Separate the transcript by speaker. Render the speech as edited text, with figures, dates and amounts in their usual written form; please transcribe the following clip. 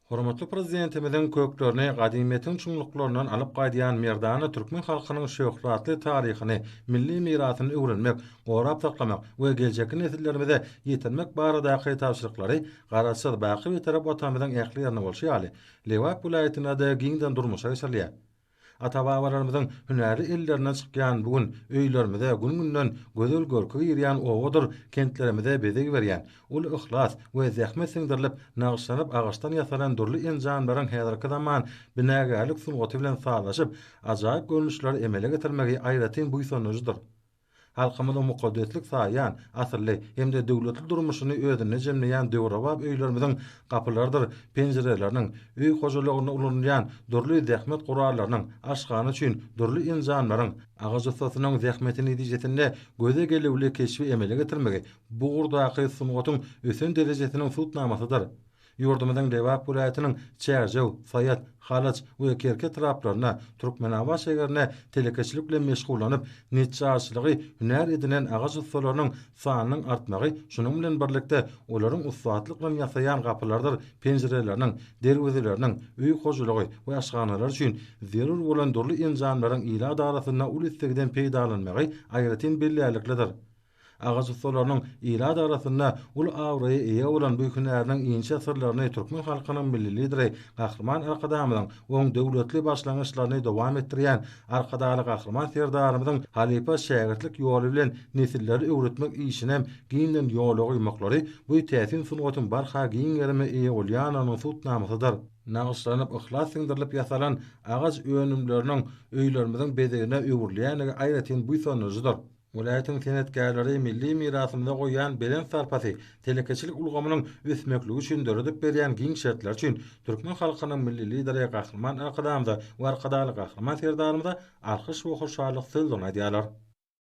Speaker 1: Hormatly Prezidentimiziň köklerini gadymyýetiň çuňluklaryndan alyp gaýdýan merdana türkmen halkynyň şöhratly taryhyny, milli mirasyny öwrenmek, gorap saklamak we geljekki nesillerimize ýetirmek baradaky tabşyryklary Garaşsyz, baky Bitarap Watanymyzyň ähli ýerinde bolşy ýaly, Lebap welaýatynda-da giňden durmuşa geçirilýär. Ata-babalarymyzyň hünärli ellerinden çykýan bu gün öýlerimize gün-günden gözel görki girýän obadyr kentlerimize bezeg berýän, uly yhlas we zähmet siňdirilip nagyşlanyp agaçdan ýasalan dürli enjamlaryň häzirki zaman binagärlik sungaty bilen sazlaşyp, ajaýyp görnüşleri emele getirmegi aýratyn buýsandyryjydyr. Halkymyzyň mukaddeslik saýýan, asylly hem-de döwletli durmuşyny özünde jemleýän döwrebap öýlerimiziň gapylarydyr penjireleriniň, öý hojalygynda ulanylýan dürli zähmet gurallarynyň, aşhana üçin dürli enjamlaryň, agaç ussasynyň zähmeti netijesinde göze gelüwli keşbi emele getirmegi bu ugurdaky sungatyň ösen derejesiniň subutnamasydyr. Ýurdumyzyň Lebap welaýatynyň Çärjew, Saýat, Halaç we Kerki etraplarynda, Türkmenabat şägerinde telekeçilik bilen meşgullanyp, neçjarçylygy hünär edinen agaç ussalarynyň sanynyň artmagy, şunuň bilen birlikde, olaryň ussatlyk bilen ýasaýan gapylarydyr penjireleriniň, derwezeleriniň, öý hojalygy we aşhanalar üçin zerur bolan dürli enjamlaryň ilat arasynda uly islegden peýdalanmagy aýratyn bellärliklidir. Agaç ussalarynyň ilat arasynda uly abraýa eýe bolan bu hünäriniň inçe syrlaryny türkmen halkynyň Milli Lideri Gahryman Arkadagymyzyň oň döwletli başlangyçlaryny dowam etdirýän Arkadagly Gahryman Serdarymyzyň halypa-şägirtlik ýoly bilen nesilleri öwretmek işinem giňden ýola goýmaklary bu täsin sungatyň barha giň gerime eýe bolýandygynyň subutnamasydyr. Nagyşlanyp, yhlas siňdirilip ýasalan agaç önümleriniň öýlerimiziň bezegine öwrülýändigi aýratyn buýsandyryjydyr. Welaýatyň senetkärleri milli mirasymyza goýýan belent sarpasy, telekeçilik ulgamynyň ösmekligi üçin döredip berýän giň şertleri üçin türkmen halkynyň Milli Lideri Gahryman Arkadagymyza we Arkadagly Gahryman Serdarymyza alkyş we hoşallyk sözlerini aýdýarlar.